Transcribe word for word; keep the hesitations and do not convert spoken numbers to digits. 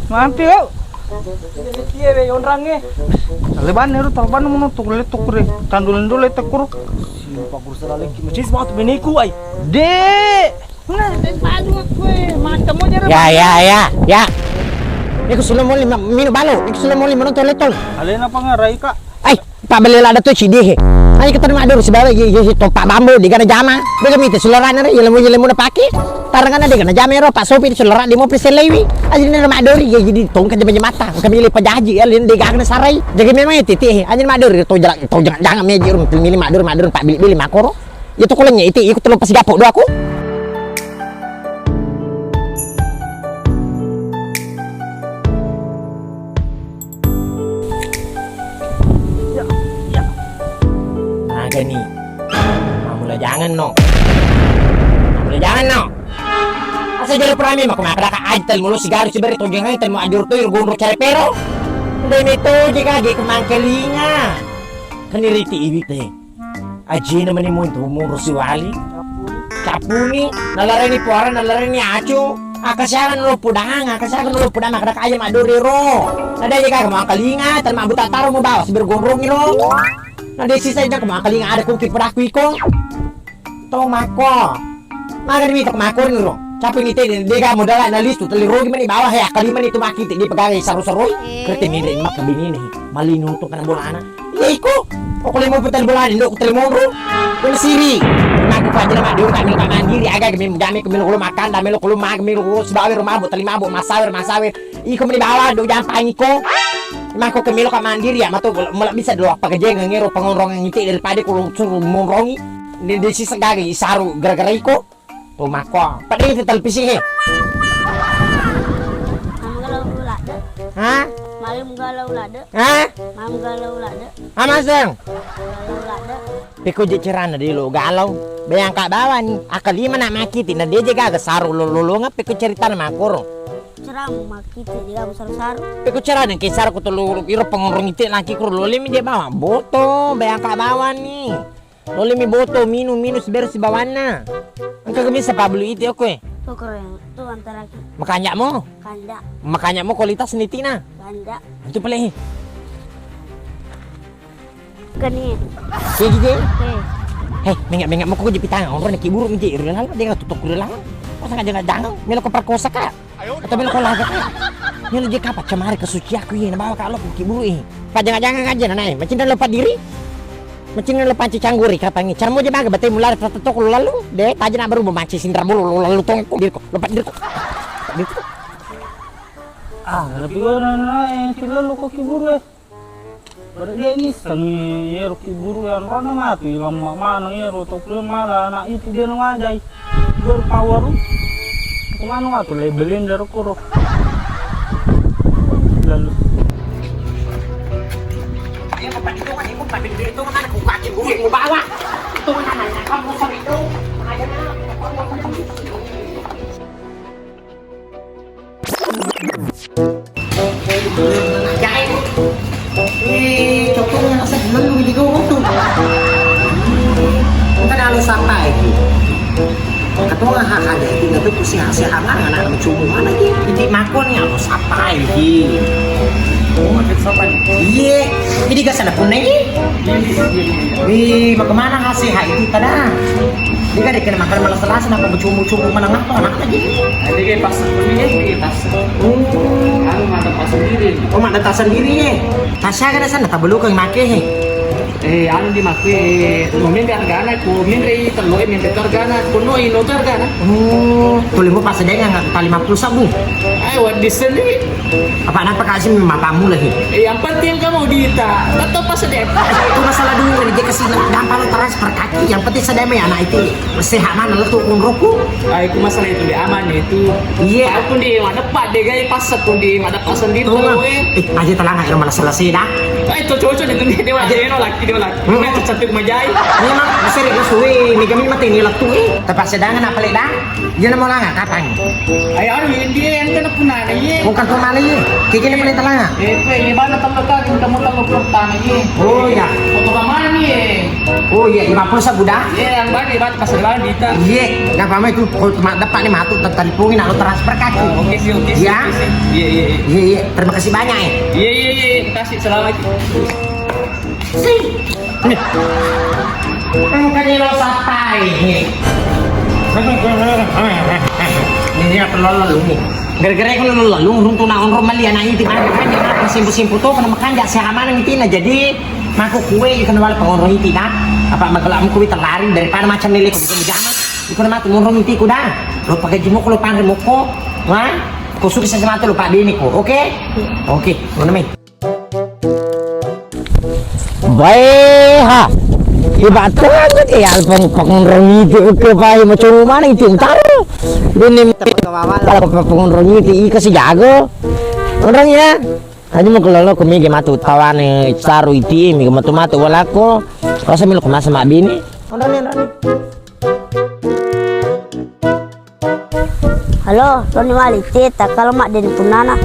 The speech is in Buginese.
Mampi, oh. Iya, iya, onrangnge. Lebanne ro, talebanne mono tu, le tu kure. Tandul-ndul le tekuru. Sini Pak Guru salah lagi. Macis banget biniku, ai. Dek. Nah, dek, baju aku, eh. Mantap mau jalan. Ya, ya, ya, ya. Iku sudah mau lima minum balu. Iku sudah mau lima nonton letong. Alena apa ngarai, Kak? Ai, Pak beli lada tu cidi he. Ai kita ni maduru sibawa ye ye tompa bambu di kana jama. Dega mite sularana re, ilmu ilmu na pake. Tarangana dega na jama ro Pak Sopi sulara di mo preselewi. Aji ni madori ye jadi tongka jama jama ta. Kami le pajaji ya le dega na sarai. Jadi memang itu tih. Aji madori to jala to jangan jangan meji rum milih madori madori Pak bili bili makoro. Itu kulenya itu ikut terlepas gapo doaku. Magani. Mamula jangan no. Mamula jangan no. Asa jero purami mako makkeda ka ajtal mulo sigaru sibere tojeng ajtal mu ajur toir gondro care pero. Demi toje kage kemangkelinga. Kani riti iwi te. Ajena mani monro siwali. Capuni, nalareni puara, nalareni acu. Akasiaga nalo pudang, akasiaga nalo pudang, makkeda aja madori ro. Nade aja gaga makalinga, tan mabuta taro mo bawa sibir gondrongi ro. Nade sisa aja makalinga ada kuki pudaku iko. To mako. Magani mita mako ni ro. Capuni te dega modala na listu teli rogi mani bawa he akali mani tu makite di pegawe saru-sarui. Kerete mire makka binine. Malinu tu kana bolana. Iya iko. Pokoknya mau putar bola di ndok teli monro. Pun siri. Maku pajana mak diung kami ka mandiri aga kami jame kami lo makan dame lo kulo mak kami lo sibawa rumah bu teli mabuk masawer masawer. Iko meni bawa do jampang iko. Mako kami lo ka mandiri ya matu mula bisa do apa kejeng ngero pengonrong ngiti daripada kulo suruh monrongi. Di di sisa gaga isaru gara-gara iko. Tumakko, peddi itu televisi he. Malam galau ladde. Hah? Malam galau ladde. Hah? Malam galau ladde. Amaseng. Galau ladde. Peko je cerana di lo galau. Bayangka bawa ni. Akal lima nak makiti na dia je gaga saru lolonga peko ceritana makoro. Cerama makiti dia saru-saru. Peko cerana ke saru ko telu iro pengorong ite laki kuro lolemi dia bawa. Boto, bayangka bawa ni. Lolemi boto, minum, minum siberu sibawanna. Engka kami sapa bulu iti okko e. Tuh keren, tuh antara ki. Makanja mo. Kanda. Makanja mo kualitas nitina. Kanda. Itu pale. Kani. Kayak gitu. Eh. Hei, mengak-mengak mo ko jepitang. Orang ni kiburu miji. Rela dia tutup rela. Kau sengaja nggak jangan. Melo ko perkosa kak. Atau melo ko laga. Melo je kapa cemari kesuci aku ye nabawa kak lo ki buru e. Pajanga-janga aja nanae. Macinta lo padiri. Macinta lo panci cangguri kapangi. Carmo je baga batai mulai tata toko lo lalu. De taja na baru memaci sindra bulu lo lalu tongko dirko. Lo padirko. Padirko. Ah, lebih gua nanae cilalo ko ki buru e. Pada dia nissengngi iyaro kiburu yang rona matu ilamma maneng iyaro tau kuliah mala anak itu dia nawajai. Berpower. Kemana matu le belin dari kuro. Lalu. Ayo, Pak, itu kan, itu Pak, itu kan, aku kaki gue mau bawa. Itu kan, anak, kamu sama itu. Ayo, Pak. Jae. Eh, cocok nang asa bulan lu gitu kok tuh. Kita kalau sapa itu. Atau nggak hak ada itu nggak tuh sehat-sehat anak anak cuma lagi. Jadi makon ya lo sapa iki. Oh, maksud sapa nih? Iya, jadi gak sana pun nih. Wih, bagaimana hasil itu tada? Dia kan kena makan malas-malas, kenapa bercumbu-cumbu menengah tuh anak lagi? Nah, ini kayak pas ini ya, ini pas. Oh. Anu, mantap pas sendiri. Oh, mantap tas sendiri ya. Tasya kan sana tak belum kau make he. Eh, anu di make, mau minta hargana, ku minta telur, minta hargana, ku no ino hargana. Oh, tuh lima pas ada yang nggak lima puluh sabu. Ayo, di sini. Apa napa kasih matamu lagi? Eh, yang penting kamu dita, tetap pas deh. Itu masalah dulu, dia kasih gampang transfer kaki. Yang penting saya damai anak itu. Sehat mana lo tuh unroku? Ah, itu masalah itu di aman itu. Iya. Aku di mana pak deh gaya pas aku di mana pas sendiri tuh. Eh, aja telah nggak malah selesai dah. Eh, to cocok itu nih, dia wajah, dia laki, dia laki. Hmm. Nah, itu cantik majai. Memang bisa dikasui, mega mi mateni lettu, eh. Tepat sedang apa, Lek, dah? Iya, nama langa, kapan? Ayo, ayo, ini dia yang kena punana, iya. Bukan kau mana, iya? Kiki ini paling telah. Eh, kue, iya, mana telah kan, kamu telah pertama, iya. Oh, iya. Foto mana, iya? Oh, iya, lima puluh sabuda? Iya, yang mana, iya, mana, pas lewat kita. Iya, nggak apa-apa itu. Kalau cuma dapat nih, matu, tadi pungin, aku transfer kaki. Oh, oke sih, oke sih, iya, oke sih. Iya, iya, iya. Iya, iya, terima kasih banyak, ya. Iya, iya, iya, iya, makasih, selamat. Sih. Nih. Engka ni lo sapai ni. Ini apa lo lalu ni? Gara-gara aku lo lalu runtu na onro mali anak itu kan kan dia kan simpu-simpu tuh kena makan jak sehat mana itu nah jadi mako kue ikan wala pengonro itu kan apa magelam kue terlari daripada macam lele kau bisa jaman. Ikan mati monro itu ku dah. Lo pakai jemuk lo panggil moko. Wah, kau suka sesuatu lo pak bini ku. Oke? Oke, mana main? Bae ha. Ibattang aja ke alpang pengonrong itu ke bae macam mana itu utara. Dene pengonrong itu ika si jago. Orang ya. Aja mau kelolo ke mige matu tawane saru iti mige matu matu walako. Rasa milo kemasa mabini. Orang ni orang ni. Halo, toni mali, teta, kalau mak deni punana.